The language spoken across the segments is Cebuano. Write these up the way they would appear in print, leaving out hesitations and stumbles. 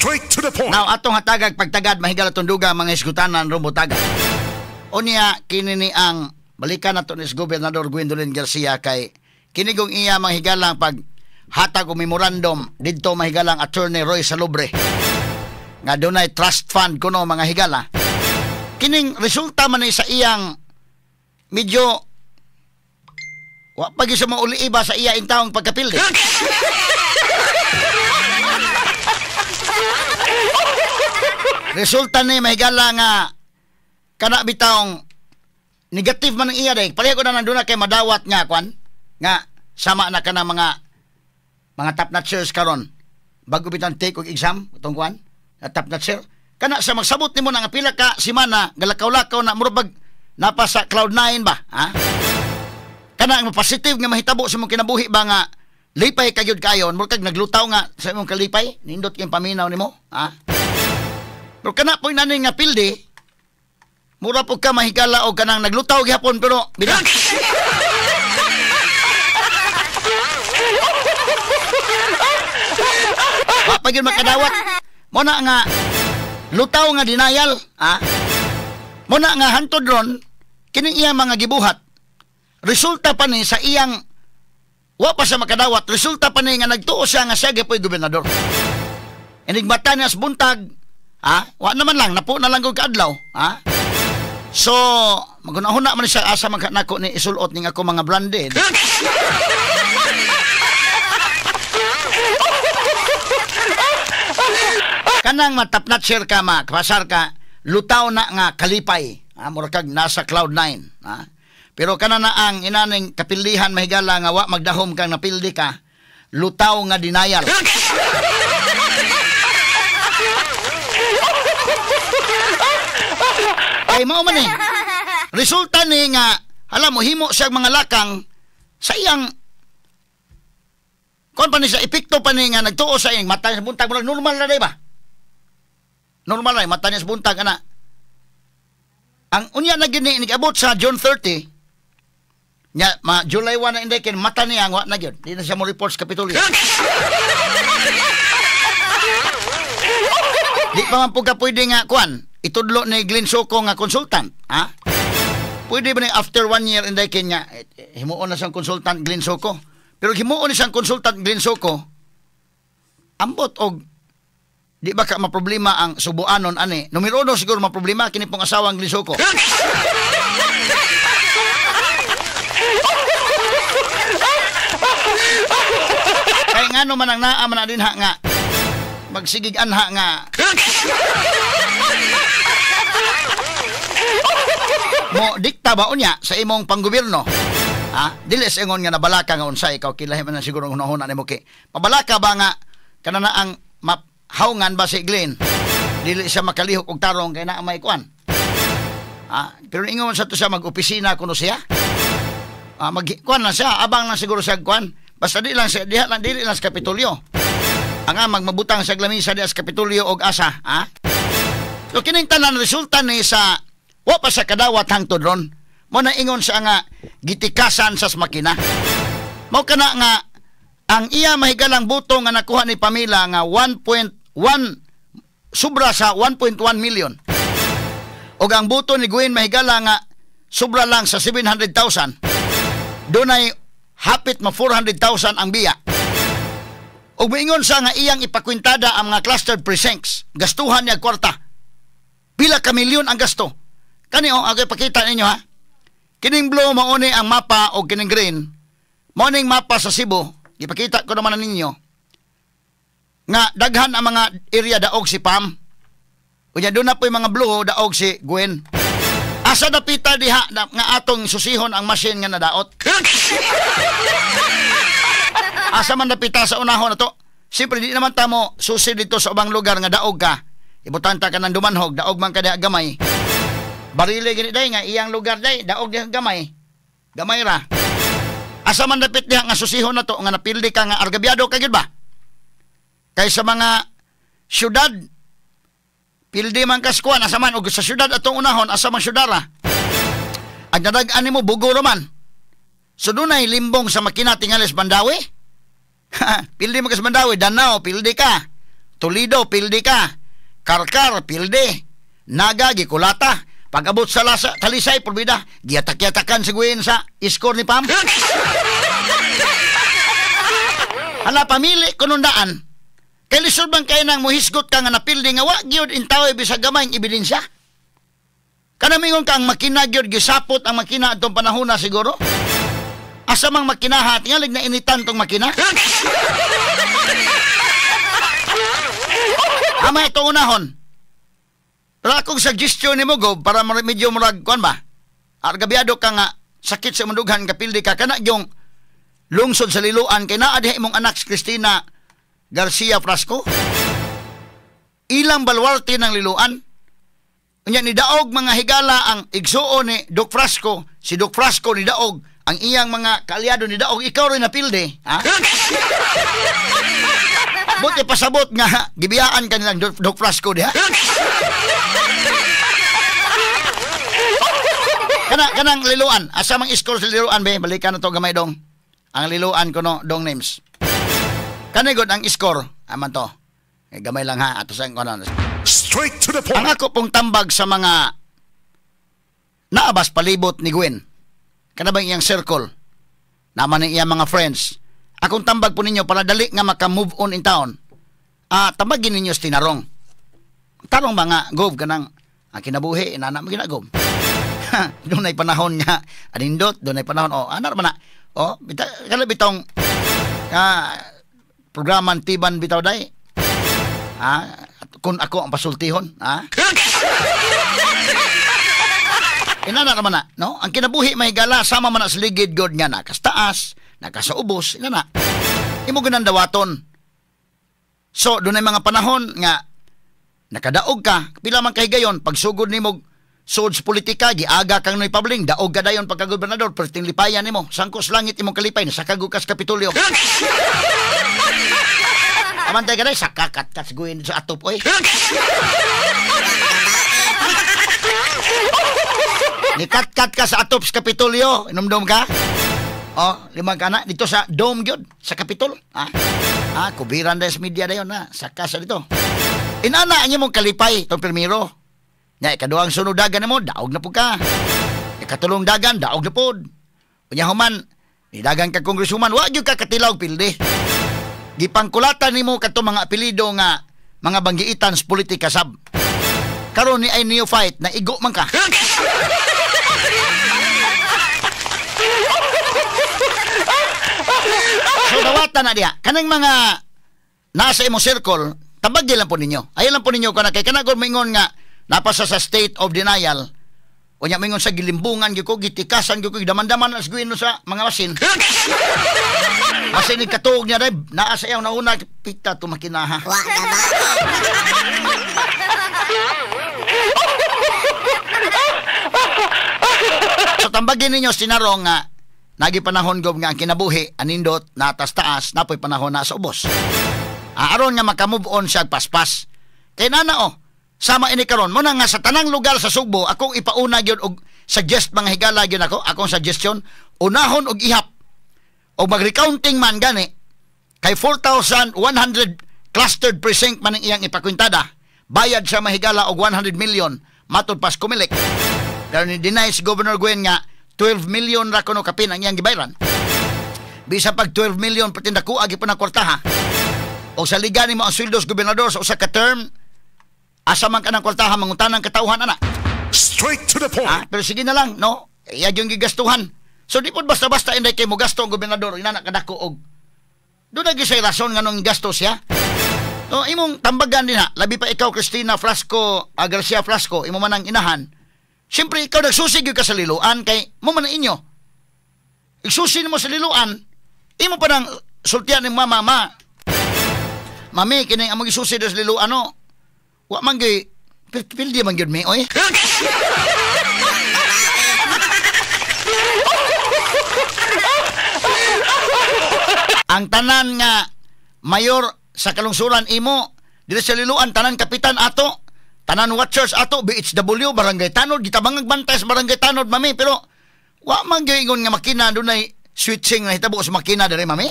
Straight to the point. Now, atong hatagag pagtagad, mahigala tunduga mga iskutanan rumutaga. Unya, kini ni ang balikan nato ni Gobernador Gwendolyn Garcia kay kinigong iya mga higalang pag hatag o memorandum didto mahigalang Attorney Roy Salobre nga dunay trust fund kuno mga higala. Kining resulta man ni sa iyang medyo wa pa gyud sa mauli iba sa iya intawong pagkapildi. Resulta ni mahigala nga kana bitawng negative man ang iya day. Pareho ko na nandun na kay madawat nga kwan nga sama na ka na mga top notchers karon. Bago bitang take og exam itong kwan, top notcher. Kana sa magsabot nimo na nga pila ka semana galakaw-lakaw na murag napa sa cloud 9 ba, ha? Kana ang positive nga mahitabo sa imong kinabuhi ba nga lipay ka gyud kayon, murag kag naglutaw nga sa imong kalipay, nindot kay paminaw nimo, ha? Pero kana po nani nga pildi, mura po ka mahigala o kanang naglutaw gihapon pero bilang. Wa pa gyud makadawat. Mo na nga lutaw nga denial, ha? Mo na nga hantod ron kining iyang mga gibuhat. Resulta pa ni sa iyang wa pa siya makadawat, resulta pa ni nga nagtuo siya nga siya gyud gobernador. Enigmata niya sa buntag, ha? Wa naman lang, napo na lang kog kaadlaw, ha? So, magunahuna man siya asa man nako ni isulot ning ako mga branded. Kanang matapnatcher ka ma, kapasar ka, lutaw na nga kalipay, ha? Mura kag nasa cloud 9, ha? Pero kana na ang inaning kapildihan mahigala nga wa magdahom kang napildi ka, lutaw nga denial. Kay mao man eh. Resulta ni nga alam mo himo siya mga lakang sa iyang kon pa ni sa epekto pa ni nga nagtuo sa iyang mata sa buntag murag normal na day ba? Normal na mata niya sa buntag ana. Ang unya na gini nigabot sa June 30 nya ma July 1 na inday kin mata niya wa na gyud. Di na siya mo report sa Kapitolyo. Di pa man po ka pwede nga kuan itudlo ni Glenn Soco nga consultant, ha? Pwede ba ni after 1 year inday kanya himuon na siyang consultant Glenn Soco. Pero himuon ni siyang consultant Glenn Soco, ambot og di ba ka maproblema ang subuanon ani? Numero uno siguro maproblema kini pong asawang Glenn Soco. Kay ngano man ang naa man na dinha nga magsigig anha nga mo dikta ba unya sa imong panggobyerno? Ha? Dili sa ingon nga nabalaka nga unsay ikaw kilahi man na siguro ang hunahuna nimo kay. Pabalaka ba nga kana na ang haungan ba si Glenn? Dili siya makalihok og tarong kay naa may kuan. Ha? Pero ingon sa to siya mag-opisina kuno siya. Ha, mag kuan lang siya, abang lang siguro siya kuan. Basta di lang siya diha lang dili lang sa Kapitolyo. Ang magmabutang sa lamisa diha sa Kapitolyo og asa, ha? So kining tanan resulta ni sa wa pa sa kadawat hangtod ron. Mo na ingon siya nga gitikasan sa makina. Mao kana nga ang iya mahigalang boto nga nakuha ni Pamela nga 1.1 sobra sa 1.1 million. Og ang boto ni Gwen mahigala nga sobra lang sa 700,000. Dunay hapit ma 400,000 ang biya. Og moingon siya nga iyang ipakwintada ang mga clustered precincts. Gastuhan niya kwarta. Pila ka milyon ang gasto. Kani oh, ako ipakita ninyo ha. Kining blue mao ni ang mapa o kining green. Mao ning mapa sa Cebu. Ipakita ko naman ninyo. Nga daghan ang mga area daog si Pam. Unya doon na po yung mga blue daog si Gwen. Asa dapita diha na, nga atong susihon ang machine nga nadaot. Asa man dapita sa unahon na to. Siyempre di naman tamo susi dito sa ubang lugar nga daog ka. Ibutan ta ka ng dumanhog, daog man ka diha gamay. Barile gini day nga iyang lugar day, daog diha gamay. Gamay ra. Asa man dapit diha nga susihon na to nga napildi ka nga argabyado ka gyud ba? Kay sa mga syudad pildi man kas kuan asa man og sa syudad atong unahon asa man syudara. Ang nadag-an nimo bugo man. So dunay limbong sa makina tingalis Bandawe. Pildi man kas Bandawe, Danao pildi ka. Toledo, pildi ka. Karkar, pildi. Naga, gikulata. Pag-abot sa Lasa, Talisay, Pulbida, giyatak-yatakan si Gwen sa iskor ni Pam. Hala, pamili kunundaan. Kay lisod bang kayo nang muhisgot ka nga napildi nga wa gyud intaw bisag gamay ang ebidensya? Kanamingon ka ang makina gyud gisapot ang makina atong panahon na siguro? Asa mang makina ha? Tingalig na initan tong makina? Ama itong unahon. Pero akong suggestion ni mo, Gob, para medyo murag, kuan ba? Argabyado ka nga, sakit sa mundughan, kapildi ka, kana yung lungsod sa Liloan, kay naa diha imong anak si Cristina Garcia Frasco. Ilang baluarte ng Liloan. Unya ni daog mga higala ang igsuon ni Doc Frasco, si Doc Frasco ni daog, ang iyang mga kaalyado ni daog, ikaw rin napildi. Ha? Buti pasabot nga, gibiyaan ka nilang Doc Frasco diha. Kanang Liloan, asa mang iskor sa Liloan be, balikan na to gamay dong. Ang Liloan ko no, dong names. Kanigod ang iskor, aman to. Eh, gamay lang ha, ato sa kono. Straight to the point. Ang ako pong tambag sa mga naabas palibot ni Gwen. Kana bang iyang circle? Naman ang iyang mga friends. Akong tambag po ninyo para dali nga maka-move on in town. Tambagin ninyo sa tinarong. Tarong ba nga, Gov, kanang ang kinabuhi, inana mo ginagob. Doon ay panahon nga anindot, doon ay panahon, oh, anar man na. Oh, bita, kala bitong programan tiban bitaw day. Kung ako ang pasultihon, ha? Inana naman na, no? Ang kinabuhi may gala sama man na sa ligid god nga nakastaas, nakasaubos, inana. Imo ganang dawaton. So, doon ay mga panahon nga nakadaog ka, pila man kahigayon, pagsugod nimo sud sa politika, giaga kang Noy Pabling, daog ka dayon pagka-gobernador, perting lipayan nimo, sangkos langit imong kalipay, nasakag ka sa Kapitolyo. Amantay ka day, sakakat guin sa atop, oy. Nikat-kat ka sa atop sa Kapitolyo, inumdum ka? Oh, limang kana dito sa dome gyud sa Kapitol. Ha? Ah, kubiran des media dayon na, saka sa dito. Inana ang imong kalipay tong pirmiro. Nya ikaduhang sunod dagan nimo, daog na pud ka. Ikatulong dagan, daog na pud. Unya human, nidagan ka congresswoman, wa gyud ka katilaw pildi. Gipangkulatan nimo kadtong mga apelyido nga mga banggiitan sa politika sab. Karon ni ay neophyte na igo man ka. So dawatan na diha kanang mga nasa imong circle, tabagdi lang po ninyo. Ayaw lang po ninyo kana kay kanagol moingon nga napasa sa state of denial. Unya moingon sa gilimbungan gyud ko, gitikasan gyud ko, gidaman-daman as guin sa mga masin. Masin ni katuog niya reb, naa sa iyang nauna pita to makinaha. Wa na ba? So tambagin ninyo sinarong nga nagi panahon gob nga ang kinabuhi anindot natas taas napoy panahon na sa ubos. Aron nga makamove on siya paspas. Kay nana oh, sama ini karon mo na nga sa tanang lugar sa Sugbo akong ipauna gyud og suggest mga higala gyud ako, akong suggestion unahon og ihap og mag-recounting man gani kay 4,100 clustered precinct man ang iyang ipakwintada. Bayad siya mahigala og 100 million matud pas Comelec. Pero ni deny si Governor Gwen nga 12 million ra kuno kapin ang iyang gibayran. Bisa pag 12 million pati nakuha gyud pa ng kwartaha. O sa liga nimo ang sweldo sa gobernador sa usa ka term, asa man ka ng kwartaha mangutan ang katawhan ana. Straight to the point. Pero sige na lang, no? Iya yung gigastuhan. So di pod basta-basta inday kay mo gasto ang gobernador inana kadako og doon na gyud rason nganong gasto siya. No, imong tambagan din ha, labi pa ikaw Cristina Frasco, Garcia Frasco, imo man ang inahan. Siyempre ikaw nagsusi gyud ka sa Liloan kay mo man ang inyo. Igsusi nimo sa Liloan, imo pa nang sultian ning mama, ma. Mami kining among isusi sa Liloan no. Wa man gyud pildi man gyud mi oy. Ang tanan nga mayor sa kalungsuran imo dili sa Liloan, tanan kapitan ato, tanan watchers ato, BHW, barangay tanod, gitabangag bantay sa barangay tanod mami, pero wa man gyud ingon nga makina dunay switching na hitabo sa makina diri mami.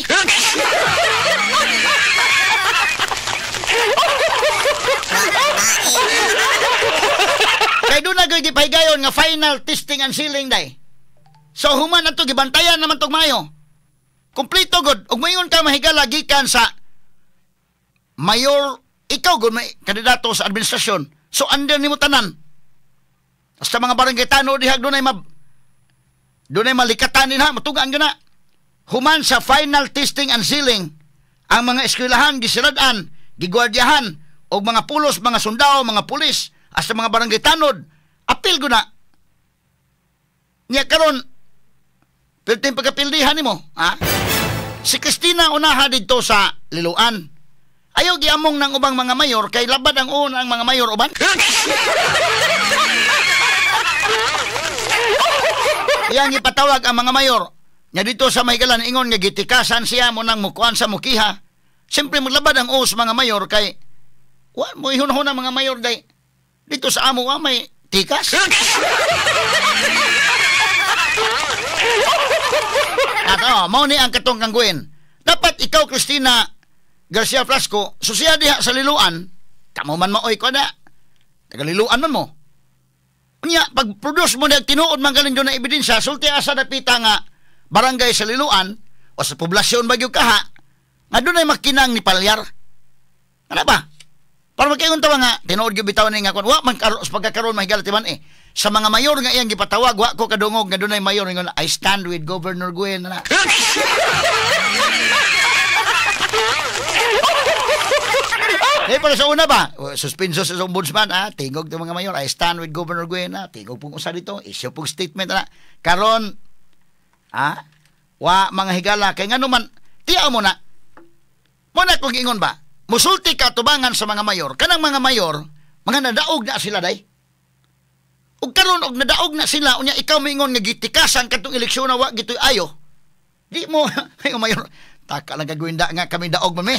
Doon na ko'y gipahigayon nga final testing and sealing day. So human na to, gibantayan naman tog mayo. Kompleto god. Ug moingon ka mahigala gikan sa mayor, ikaw gud may kandidato sa administrasyon. So under nimo tanan. Sa mga barangay tano dihag dunay malikatan din ha, matugaan gyud na. Human sa final testing and sealing, ang mga eskwelahan gisirad-an, gigwardyahan og mga pulos, mga sundao, mga pulis, hasta mga barangay tanod, apil gud na. Nya karon perting pagkapildihan nimo, ha? Si Cristina unaha didto sa Liloan. Ayaw giamong ng ubang mga mayor kay labad ang una ang mga mayor uban. Iyang ipatawag ang mga mayor nga dito sa Mahigalan ingon nga gitikasan siya mo nang mukuan sa mukiha. Siyempre maglabad ang os mga mayor kay wa mo ihunhon ang mga mayor day. Dito sa amo wa may tikas. At mao ni ang katong kangguin. Dapat ikaw Cristina Garcia Frasco susiya diha sa Liloan, kamo man maoy ko na. Taga Liloan man mo. Unya, pag-produce mo na tinuod man galing doon na ebidensya, sulti asa dapita nga barangay sa Liloan o sa poblasyon bagyo kaha, nga doon ay makinang ni Palyar. Ano ba? Para magkaingon tawa nga, tinuod gyud bitaw ni nga kon, wa man karon pagkakaroon mahigala timan eh. Sa mga mayor nga iyang gipatawag, wa ko kadungog nga doon ay mayor ingon, I stand with Governor Gwen na. Eh, para sa una ba? Suspenso sa ombudsman, tingog ng mga mayor, I stand with Governor Gwen, tingog pong usa dito, issue pong statement, na. Karon, wa mga higala, kay ngano man, tiyaw mo na, muna kung ingon ba, musulti ka tubangan sa mga mayor, kanang mga mayor, mga nadaog na sila, day. Ug karon og nadaog na sila, unya ikaw moingon nga gitikasan katong eleksyon na wa gitoy ayo. Di mo, ay mayor, taka lang kagwinda nga kami daog man mi.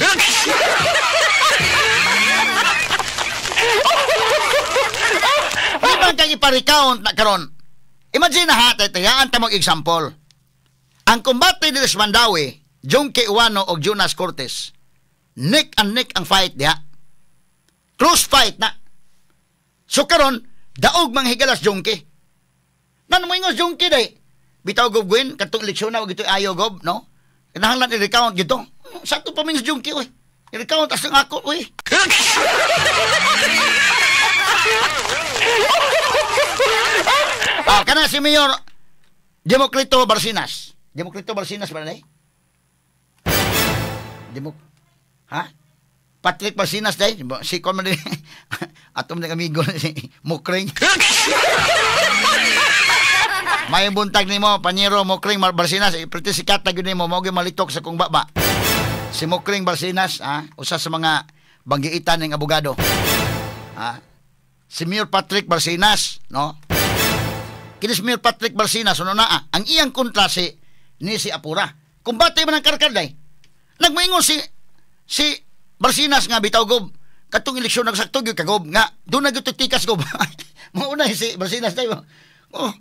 Di man kang ipa-recount na karon. Imagine na ha, tatayaan ta mong example. Ang kumbate ni Mandawi, Jungke Uwano o Jonas Cortez, neck and neck ang fight diha. Close fight na. So karon, daog mang higalas Jungke. Nan mo ingos Jungke day. Bitaw gob Gwen, katong eleksyon na wag ito'y ayo gob, no? Kinahanglan i-recount gito. Sa ato pa mingos Jungke, oy. I-recount as ang ako, oy. Kana si Mayor Democrito Barcinas. Democrito Barcinas ba na eh? Ha? Patrick Barcinas day? Si kon man din. Atom ng amigo si Mukring. May buntag nimo, Panyero Mukring Barcinas. Priti sikat na gyud nimo, mao gyud malitok sa kong baba. Si Mukring Barcinas, usa sa mga banggiitan ng abogado. Si Mayor Patrick Barcinas, no? Kini si Mayor Patrick Barcinas, ano naa, ang iyang kontra si ni si Apura. Kumbate man ang karkar day. Nagmoingon si Barcinas nga bitaw gob katong eleksyon nagsakto gyud ka gob nga doon na gyud tikas gob. Mauna si Barcinas day. Oh,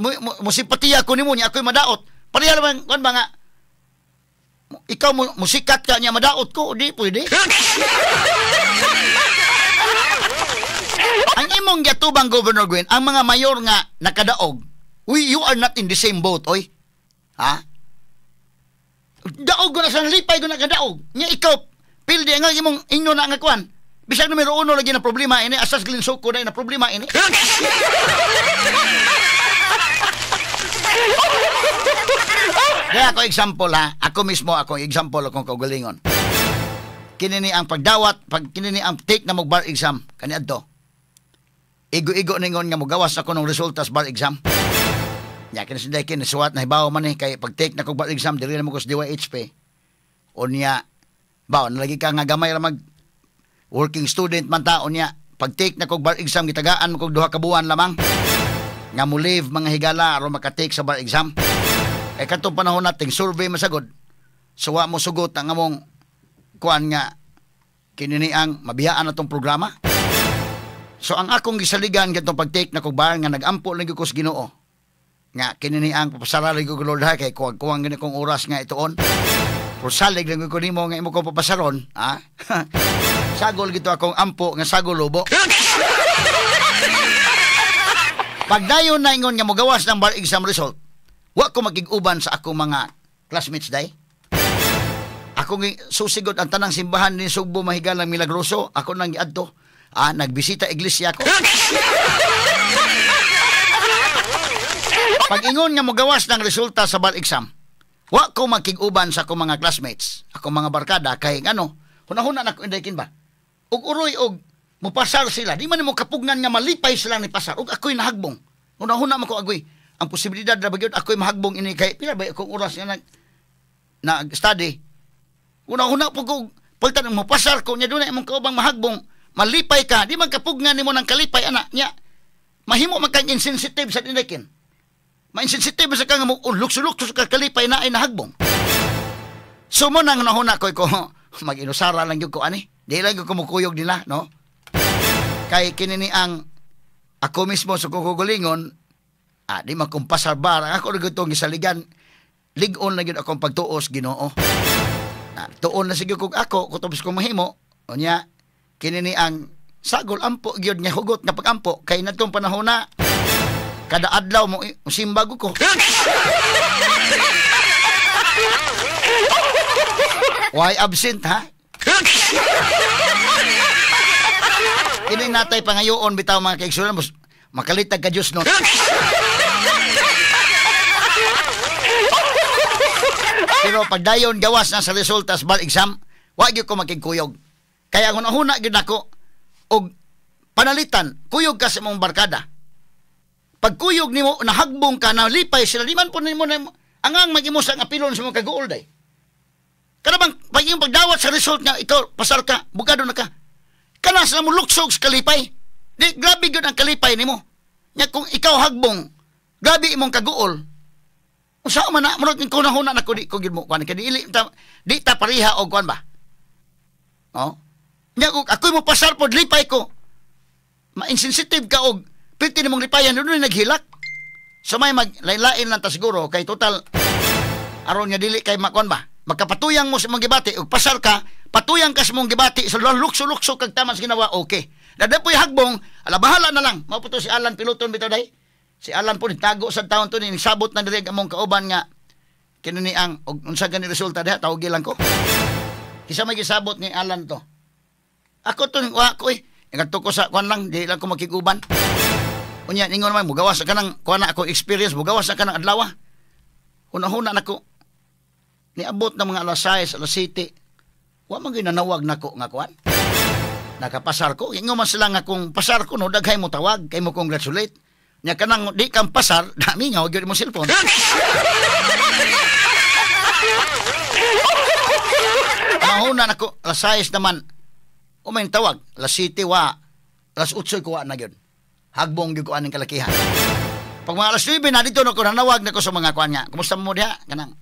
mo simpatiya ko nimo nya ako'y madaot. Pareha man kon ba nga ikaw mo sikat ka nya madaot ko, di pwede. Ang imong giatubang Governor Gwen, ang mga mayor nga nakadaog, uy, you are not in the same boat, oy. Ha? Daog ko na sa lipay ko nakadaog. Nya ikaw, pildi ang imong inyo na nga kuan. Bisag numero 1 lagi na problema ini, asas Glensuko na na problema ini. Kaya ako example ha, ako mismo ako example akong kaugalingon. Kini ni ang pagdawat, pag kini ni ang take na mo bar exam kaniadto. Igo-igo ningon nga mogawas ako ng resulta sa bar exam. Nya kini sinday kini suwat na hibaw man eh kay pag take na kog bar exam dili na mo ko sa DYHP. Unya baw nalagi ka nga gamay ra mag working student man ta unya pag take na kog bar exam gitagaan mo kog 2 ka buwan lamang nga mo leave mga higala aron maka-take sa bar exam. Kay kadtong panahon nating survey masagod. So wa mo sugot ang among kuan nga kini ni ang mabiyaan atong programa. So ang akong gisaligan kadtong pag-take na kog bar nga nagampo lang gyud ko sa Ginoo. Nga kini ni ang papasara lang gyud ko Lord ha kay kuwang gani kong oras nga ituon. Pero salig lang gyud ko nimo nga imo ko papasaron, ha? Sagol gito akong ampo nga sagol lobo. Pagdayon na ingon nga mogawas ng bar exam result, wa ko makig-uban sa akong mga classmates day. Ako susigod ang tanang simbahan ni Sugbo mahigalang milagroso, ako nang giadto. Ah, nagbisita iglesia ko. Pag ingon nga mogawas ng resulta sa bar exam, wa ko makig-uban sa akong mga classmates, akong mga barkada kay ngano, hunahuna na ko inday ba. Og uroy og mopasar sila, di man nimo kapugnan nga malipay sila ni pasar. Og ako'y nahagbong. Hunahuna man ko agoy, ang posibilidad na ba gyud ako'y mahagbong ini kay pila ba akong oras nga nag-study. Hunahuna po ko pagtan mo pasar ko nya dunay imong kaubang mahagbong, malipay ka, di man kapugnan nimo ng kalipay ana nya. Mahimo man kang insensitive sa dinakin. Ma-insensitive sa kang mo lukso-lukso ka kalipay na ay nahagbong. So mo nang nahuna ko ko mag-inusara lang gyud ko ani. Di lang gyud ko mukuyog nila, no? Kay kini ni ang ako mismo sa kukugulingon, di man kung pasar bar, ako ra gyud tong gisaligan, lig-on na gyud akong pagtuos Ginoo. Tuon na sige kog ako kutob ko mahimo, unya kini ni ang sagol ampo gyud nga hugot nga pagampo kay nadtong panahon na kada adlaw mo simba ko. Why absent ha? Kini natay pangayoon bitaw mga kaigsunan, makalitag ka Dios no. Pero pagdayon gawas na sa resulta sa bar exam, wa gyud ko makigkuyog. Kaya ang hunahuna gyud nako og panalitan, kuyog ka sa imong barkada. Pagkuyog nimo nahagbong ka, nalipay sila, di man po nimo na angang mag-imo sa apilon sa imong kaguol day. Kana bang pag iyong pagdawat sa result nga ikaw pasar ka, bugado na ka. Kana sila mo luksog sa kalipay. Di grabe gyud ang kalipay nimo. Nya kung ikaw hagbong, grabe imong kaguol. Unsa man na murag ko nahuna nako di ko gyud mo kuan kay dili ta di ta pareha og kuan ba. Oh. Nya kung ako'y mo pasar pod lipay ko. Ma-insensitive ka og pwede nimong lipayan doon naghilak. So may maglain-lain lang ta siguro kay total aron nga dili kay makuan ba. Magkapatuyang mo sa imong gibati og pasar ka, patuyang ka sa imong gibati sa lukso-lukso kag taman sa ginawa, okay. Nadapoy hagbong, ala bahala na lang. Mao po to si Alan Piloton bitaw day. Si Alan po nitago sa taon to ni sabot na diri among kauban nga kini ni ang og unsa gani resulta diha tawgi lang ko. Kisa may gisabot ni Alan to. Ako to wa ko eh. Ngadto ko sa kuan lang, di lang ko makiguban. Unya ningon man mugawas sa kanang kuan na ako experience, mugawas sa kanang adlaw. Hunahuna nako. Niabot na mga alas 6, alas 7. Wa man gyud nanawag nako nga kuan. Nakapasar ko. Ingon man sila nga kung pasar ko no daghay mo tawag kay mo congratulate. Nya kanang di kang pasar, dami nga gyud mo cellphone. Mahuna nako alas 6 naman. Umay tawag, alas 7 wa, alas 8 ko wa na gyud. Hagbong gyud ko aning kalakihan. Pag mga alas 9 na dito nako nanawag nako sa mga kuan nga. Kumusta mo diha? Kanang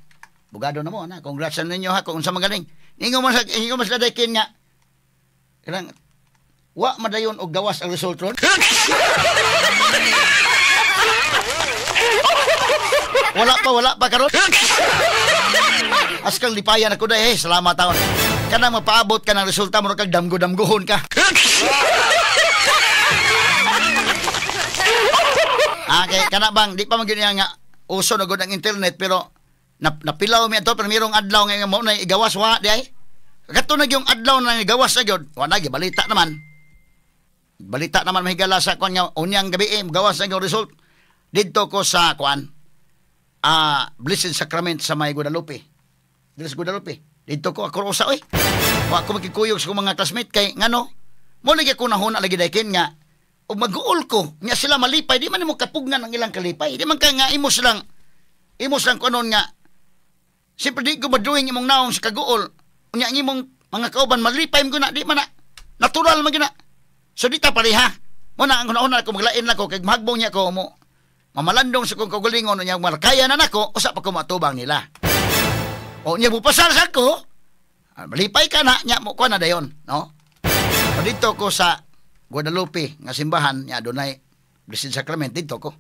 bugado na mo na. Congrats na ninyo ha kung unsa magaling. Ingon man sila daykin nga. Kanang wa madayon og gawas ang result ron. Wala pa karon. Askang lipayan ako day, eh, salamat taon. Kanang mapaabot ka ng resulta mo kag damgo-damgohon ka. Kay kana bang di pa man gyud nga uso na gud ang internet pero napilaw mi ato pero mayroong adlaw nga mo na igawas wa di ay. Kato na gyung adlaw na igawas na gyud. Wa na balita naman. Balita naman mahigala sa kuan nga unyang gabi eh, gawas na gyung result. Didto ko sa kuan. Blessed Sacrament sa may Guadalupe. Dili sa Guadalupe. Didto ko ako usa oy. Wa ko makikuyog sa akong mga classmate kay ngano mo lagi ko nahuna lagi daykin nga og maguol ko nya sila malipay di man nimo kapugnan ang ilang kalipay. Di man ka nga imo silang kuanon nga siyempre di ko madrawing imong naong sa kaguol. Unya ang imong mga kauban malipay mo na di man na natural man gina. So di ta pareha. Mo na ang hunahuna ko maglain lang ko kay mahagbong niya ko mo mamalandong sa kong kaugalingon unya markaya na nako usa pa ko matubang nila. O nya mo pasar sa ko malipay ka na nya mo kuan na dayon, no? O dito ko sa Guadalupe nga simbahan nya dunay Blessed Sacrament dito ko.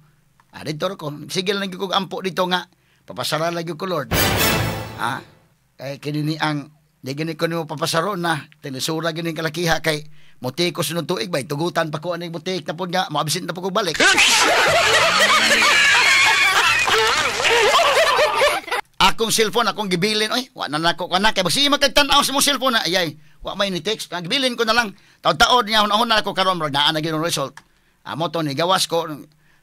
Dito ko sige lang gyud ko ampo dito nga papasara lang gyud ko Lord. Kay kini ni ang Di gani ko nimo papasaron na tinisura gini kalakiha kay mutik ko sunod tuig bay tugutan pa ko aning mutik na pud nga moabsent na pud ko balik. Akong cellphone akong gibilin oy, wa na nako kana kay sige magkagtan-aw sa imong cellphone na ayay, wa may ni text, gibilin ko na lang. Taud-taod niya hunahuna nako karon murag naa na gyud result. Amo to ni gawas ko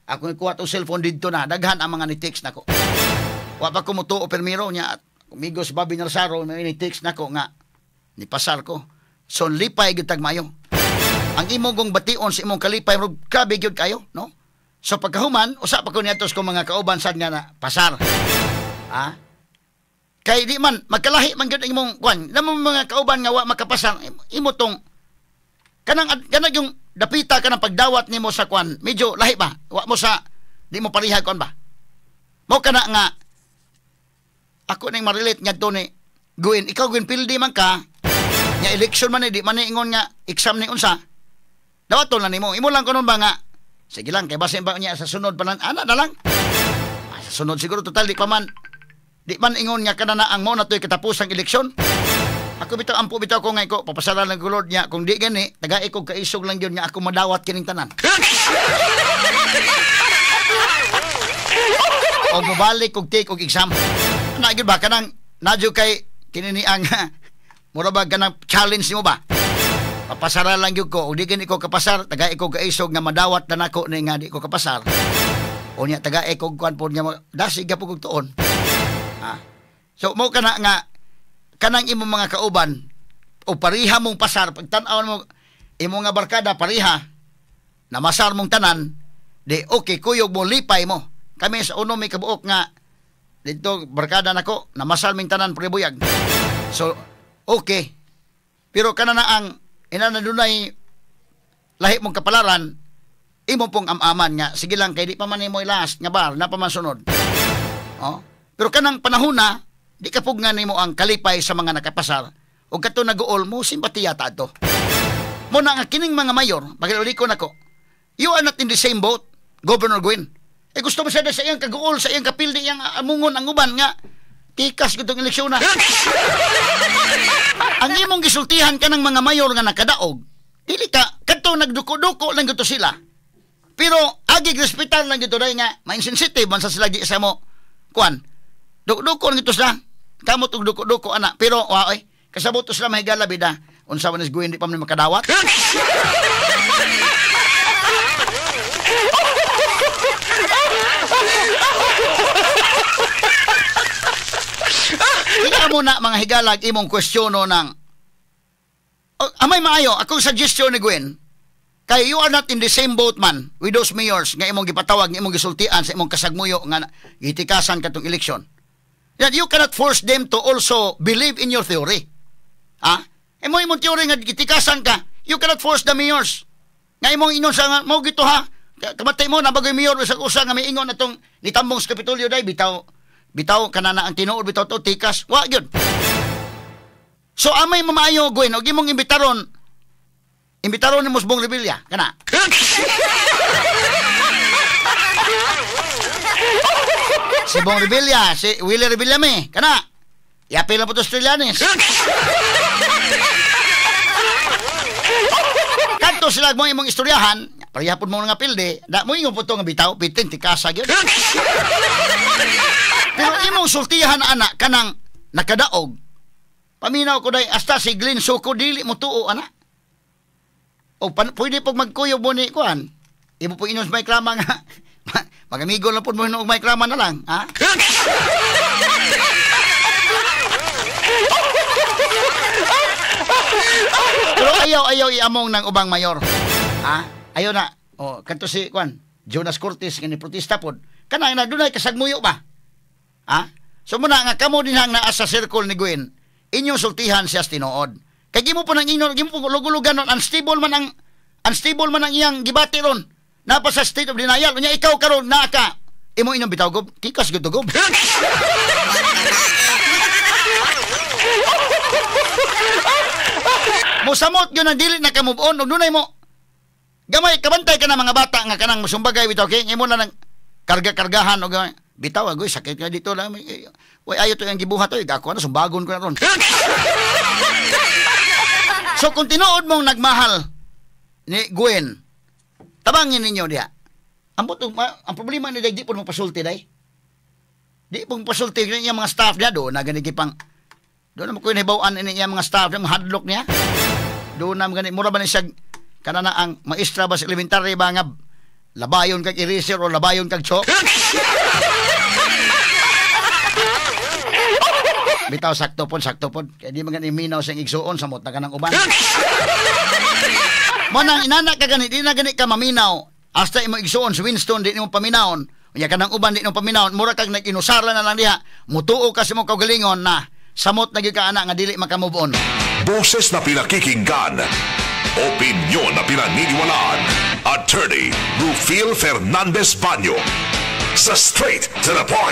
akong ikuha tong cellphone didto na daghan ang mga ni text nako. Wa pa ko mutuo permiro niya amigos Bobby Narsaro may ni text nako nga nipasar ko. So lipay gyud tag mayo. Ang imong gong bation sa imong kalipay murag grabe gyud kayo, no? So pagkahuman usa pa ko niadto sa mga kauban sad nga na pasar. Ha? Kay di man magkalahi man gyud ang imong kuan. Namo mga kauban nga wa makapasar imo tong kanang kanang yung dapita kanang pagdawat nimo sa kuan, medyo lahi ba? Wa mo sa di mo pareha kuan ba? Mo kana nga ako ning ma-relate ngadto ni Gwen, ikaw Gwen pildi man ka nya election man ni di man ni ingon nga exam ni unsa. Dawaton lang nimo. Imo lang kuno ba nga sige lang kay basin ba niya sa sunod pa lang ana na lang. Ah, sa sunod siguro total di pa man. Di man ingon nga kana na ang mao na to'y katapusang eleksyon. Ako bitaw ampo bitaw ko nga ko papasaran lang ko Lord niya kung di gani tagai kog kaisog lang gyud nga ako madawat kining tanan. O mobalik og take og exam. Na gyud ba kanang nadyo kay kini ni ang mura ba kanang challenge nimo ba? Papasara lang gyud ko og di gani ko kapasar tagai kog kaisog nga madawat na nako ni nga di ko kapasar. O niya tagai kog kuan pod nga dasig gyud kog tuon. Ah. So mo kana nga kanang imong mga kauban o pareha mong pasar pagtan-aw mo imong nga barkada pareha namasar mong tanan di okay kuyog mo lipay mo. Kami sa uno may kabuok nga didto barkada nako namasar ming tanan prebuyag. So okay. Pero kana na ang ina na dunay lahi mong kapalaran imo pong am-aman nga sige lang kay di pa man nimo last nga bar na pa man sunod. Oh. Pero kanang panahon na, di ka pugnan nimo ang kalipay sa mga nakapasar o kato nag-uol mo, simpatiya ta ato. Muna nga kining mga mayor, pakiuli ko nako, you are not in the same boat, Governor Gwen. Eh gusto mo siya sa iyang kaguol, sa iyang kapildi, iyang amungon ang uban nga, tikas gitong eleksyon na. Ang imong gisultihan ka ng mga mayor nga nakadaog, dili ka, kadto nagduko-duko lang gito sila. Pero agig respetar lang gito dahil nga, ma-insensitive man sa sila di sa mo, kuan. Duk-duko lang ito sila. Kamot og duko-duko, anak. Pero, oy, kasabot to sila mahigala, bida. Unsa man is Gwen, di pa man makadawat. Ika mo na, mga higalag, imong kwestiyono ng amay maayo, akong suggestion ni Gwen, kay you are not in the same boat man with those mayors nga imong gipatawag, nga imong gisultian sa imong kasagmuyo nga gitikasan katong eleksyon. Yan, you cannot force them to also believe in your theory. Ha? Imo imong theory nga gitikasan ka, you cannot force the mayors. Nga imong ingon sa nga mo gito ha, kamatay mo na bagoy mayor sa usa nga may ingon atong nitambong sa Kapitolyo day bitaw bitaw kanana ang tinuod bitaw to tikas. Wa gyud. So amay mamaayo Gwen og imong imbitaron imbitaron nimo sa Bong Revilla kana. Si Bong Revilla, si Willie Revilla me, kana. Yapil na po to Australianes. Kanto sila mo imong istoryahan, pareha po mo nga pilde, da mo ingon po to nga bitaw, bitin tikasa gyud. Pero imong sultihan anak kanang nakadaog. Paminaw ko day hasta si Glenn Soco dili mo tuo ana. O pwede pog magkuyog mo ni kuan. Imo po inos may klama nga. Magamigo lang po mo og may klama na lang, ha? Pero ayaw iamong ng ubang mayor. Ha? Ayaw na. O kanto si kuan, Jonas Cortez nga ni protesta pod. Kanang na dunay kasagmuyo ba? Ha? So muna nga kamo din ang naa sa circle ni Gwen, inyong sultihan siya sa tinuod. Kay gimo po nang ingon, gimo po lugulugan nun, unstable man ang iyang gibati ron. Napa sa state of denial. Unya ikaw karon naa ka. Imo inyong bitaw gob, tikas gyud gob. Mosamot gyud ang dili na ka move on ug dunay mo. Gamay kabantay ka na mga bata nga kanang musumbagay bitaw kay imo na nang karga-kargahan og bitaw agoy sakit ka dito lang. Way ayo to ang gibuhat oy, gako na sumbagon ko na ron. So kung tinuod mong nagmahal ni Gwen, tabangin ninyo diha. Ang problema ni di po mo pasulti day. Di po pasulti niya mga staff niya doon na gani pang doon na mo ko nahibaw-an ini iya mga staff niya, mahadlok niya. Doon na gani mura ba ni siya kana na ang maestra ba sa elementary ba nga labayon kag eraser o labayon kag chalk? Bitaw sakto pod, sakto pod. Kaya di man gani minaw sa igsuon samot na kanang uban. Mo nang inana ka gani, di na gani ka maminaw. Hasta imo igsuon si Winston di nimo paminawon. Unya kanang uban di nimo paminawon, mura kag nag-inusarla na lang diha. Mutuo ka sa imong kaugalingon na samot na gyud ka ana nga dili maka-move on. Boses na pinakikinggan, opinyon na pinaniniwalaan. Attorney Rufil Fernandez Banyo sa Straight to the Point.